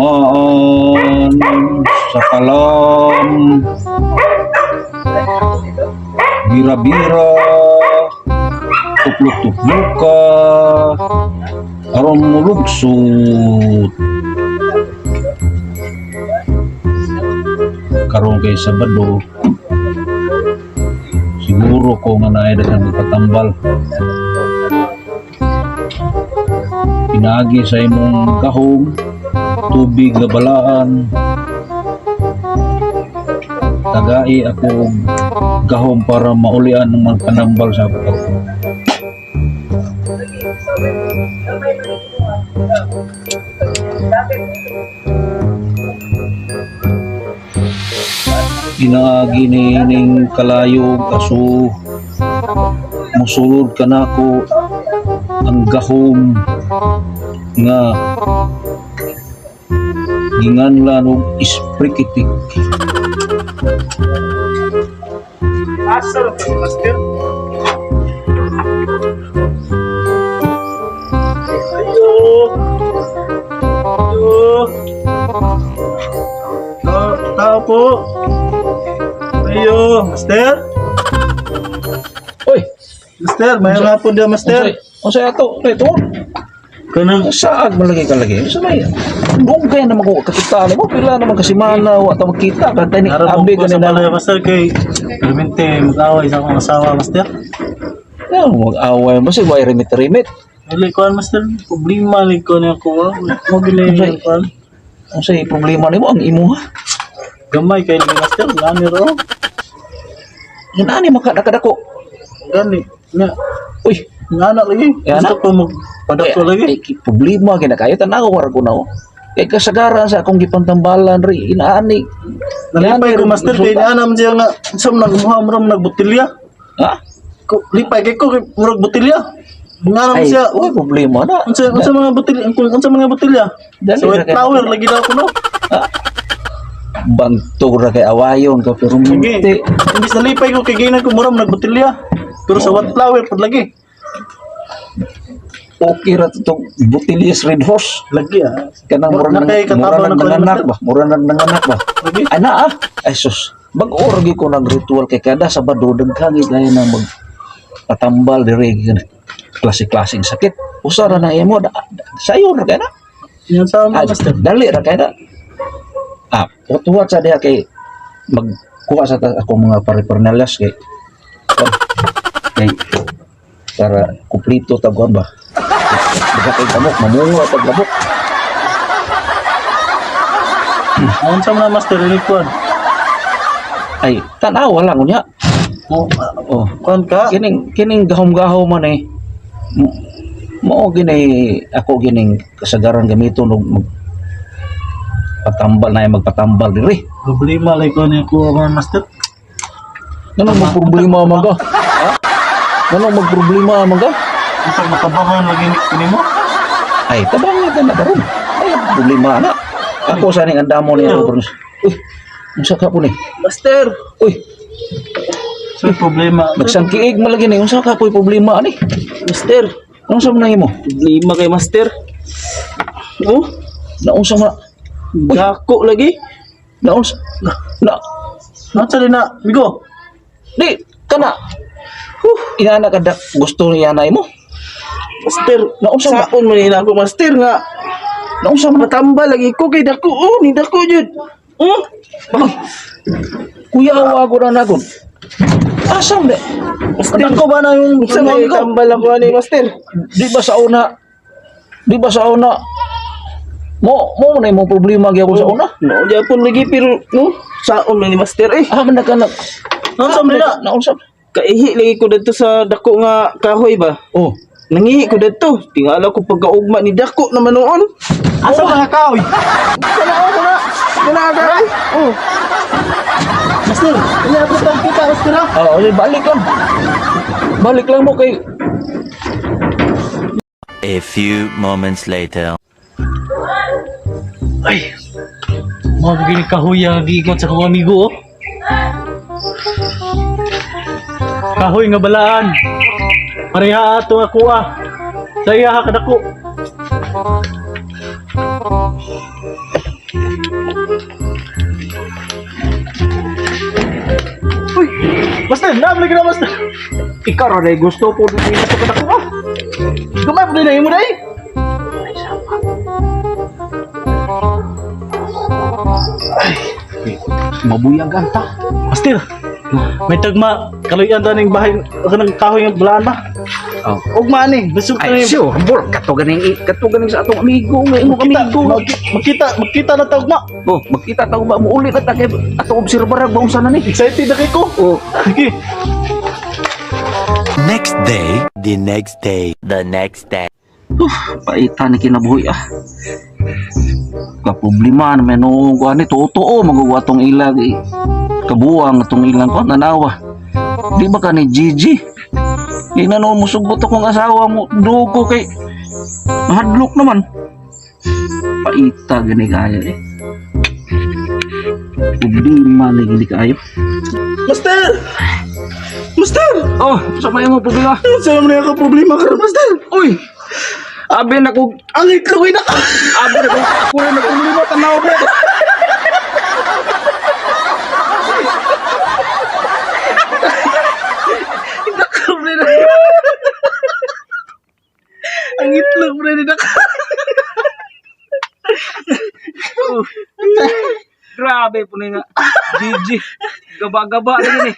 Santimaan sa kalam, bira-bira, tuplok-tuploka, aron mulugsot. Karon kay Sabado, siguro ko nga naay daghang magpatambal. Pinaagi sa imong gahom, tubig nga balaan, tagai ako og gahom para maulian ang mga panambal sa ako. Pinaagi ni ning kalayog aso, musulod kanako ang gahom nga ginganlan og isprikitik. Asa ra ka, Master? Ayo. Ayo. Tao, tao po. Ayo, Master. Oy, Master, may hapon dia, Master. Unsay ato? Kay tuon. Kanang Saag malagi ka lagi. Sa may dugay naman ko kakita nimo, pila naman kasi mana wa ta makita ka ni Harap abi ko sa kanina. balay, Master, kay permente mag-away sa akong asawa, Master. Ya, mag-away ba si way remit-remit. Dili kuan, Master, problema ni ko niya ko. Mo gini Unsay? kuan. Unsay problema nimo ang imuha? Gamay kay ni Master, ngani ro. Ngani maka nakadako. Gani. Nga Uy, ngana lagi. Eh, Gusto anak? ko magpadako lagi. Ay, problema gina kayo tanaw war ko na. Oh. Kay kasagaran sa akong gipantambalan ri inaani. Nalipay ko, Yan, Master, kay resulta. ana man siya nga sa man nagmuha mo ram nagbotilya. Ha? Ko lipay kay ko kay murag botilya. Nga naman Ay, siya. uy, problema na. Unsa mga botilya, unsa mga botilya? Dali So ra white kay- flower lagi daw ko no. Bantog ra kay awayon ka pero Sige. munti. Imbis nalipay ko kay ginan ko murag nagbotilya. Pero sa white flower pud lagi. Okay ra to Butilias Red Horse. Lagi ah. Kanang mura Na nang kay mura katabang nang na ko ni nanganak Master. ba? Mura nang nanganak ba? Lagi. Ay na ah. Ay sus. Bag-o ra gyud ko nag ritual kay kada Sabado daghan gyud kay na mag patambal dire klase-klaseng sakit. Usa ra na imo sayo ra kay na. Yan sa Ah, mga Master. dali ra kay na. Ah, tuwat sa diha kay magkuha sa ako mga paripernalias kay kay para kumpleto tag kuan ba. Baka kay kamok mamunga pag kamok. Unsa man na, Master, ini kuan? Ay, tan-awa lang unya. Oh, Oh, kuan ka? kining kining gahom-gahom man eh. Mao gini ako gining kasagaran gamiton og mag patambal na magpatambal diri. Problema lagi ko niya ko mga Master. Nganong magproblema man ka? Ha? Nganong magproblema man ka? Unsa matabangan lagi ni nimo? Ay, tabang nga na karon. Ay, problema na. Ako sa ning andamo niya ako. Uy, unsa ka po ni? Master, Uy, So problema. nagsangkiig man lagi ni. Unsa ka po'y problema ani? Master, Unsa man nahimo? problema kay Master. Oh, Naunsa man dako lagi. naunsa na Unsa din na, migo? di kana. Huh, inana ka da, gusto niya na imo. Master, Naunsa man? saon man nila ako Master nga Naunsa man? matambal lagi ko kay dako oh, ni dako jud. Oh, Kuya awa ko na nagon. Asa man? Master, Dako ba na yung unsa may amigo? tambal ako ani Master? Di ba sa una? Di ba sa una? Mo mo na imong problema gyapon sa una. No, gyapon lagi pero no, saon man ni Master eh. Ah, man na ka na. Unsa man na? Naunsa? Kaihi lagi ko dadto sa dako nga kahoy ba. Oh, Nangihi ko dadto. Tingala ko pagkaugma ni dako naman noon. Asa mga kahoy? Kana oh, kana. Kana kahoy. Oh, Master, iniabot ang kita, Master ah. Ah, oy, balik lang. Balik lang mo kay A few moments later. Ay. Mga gini kahoy ang giingon sa akong amigo oh. Kahoy nga balaan. Pareha ato ako ah. Sa iya ha kadako. Uy, Master, nabalik na, Master. Ikaw ra day gusto po din sa kadako ah. Gamay po din na imo day. Mabuyag ang ta. Master, may tagma kaluyan ta ning bahay kanang kahoy nga balaan ba? Oh. Ugma ni, busog ta Ay, ni. siyo, hambol. Kato ganing sa atong amigo, nga imong Makita, amigo. makita, makita na ta ugma. Oh, magkita ta ba mo ulit at kay atong obserbar ba unsa na ni? Excited na kay ko. Oh, Sige. Next day, the next day, the next day. Paita ni kinabuhi ah. Kaproblema na may noong kuan ni totoo maguwa tong ilang eh. Kabuang atong ilang kuan nanawa. Di ba ka ni Gigi? Di na noon musugot akong asawa mo dugo kay mahadlok naman. Paita gani kayo eh. Problema ni gini kaayo. Master! Master! Oh, sa may mo problema. Sa mo na ka problema karon, Master. Uy. Abi na ko, Ang itlog na ka. abi na ko, ako na nagproblema tanaw ko. Ang itlog pre ni ka. Grabe po na nga. GG. Gaba-gaba na yun eh.